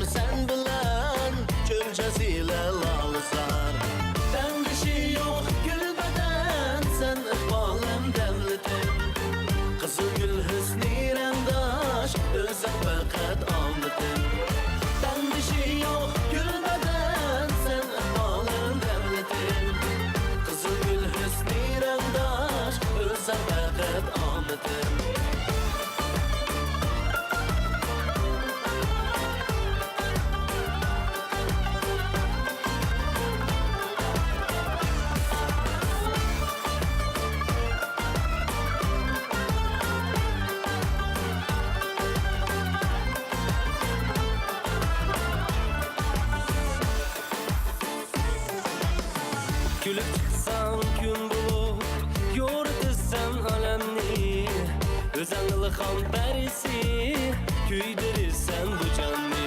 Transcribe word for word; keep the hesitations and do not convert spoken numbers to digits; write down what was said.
سەن بىلەن چۆل جەزىرە لالىزار. تەڭدىشى يوق گۈل بەدەن، سەن ئىقبالىم، دەۋلىتىم. قىزىل گۈل ھۆسنى رەڭداش، ئۆزۈڭ پەقەت ئامىتىم. تەڭدىشى يوق گۈل بەدەن، سەن ئىقبالىم، دەۋلىتىم. قىزىل گۈل ھۆسنى رەڭداش، ئۆزۈڭ پەقەت ئامىتىم. كۈلۈپ چىقساڭ كۈن بولۇپ، يورۇتىسەن ئالەمنى. ئۆزۈڭ ئىلھام پەرىسى، كۆيدۈرىسەن بۇ جاننى.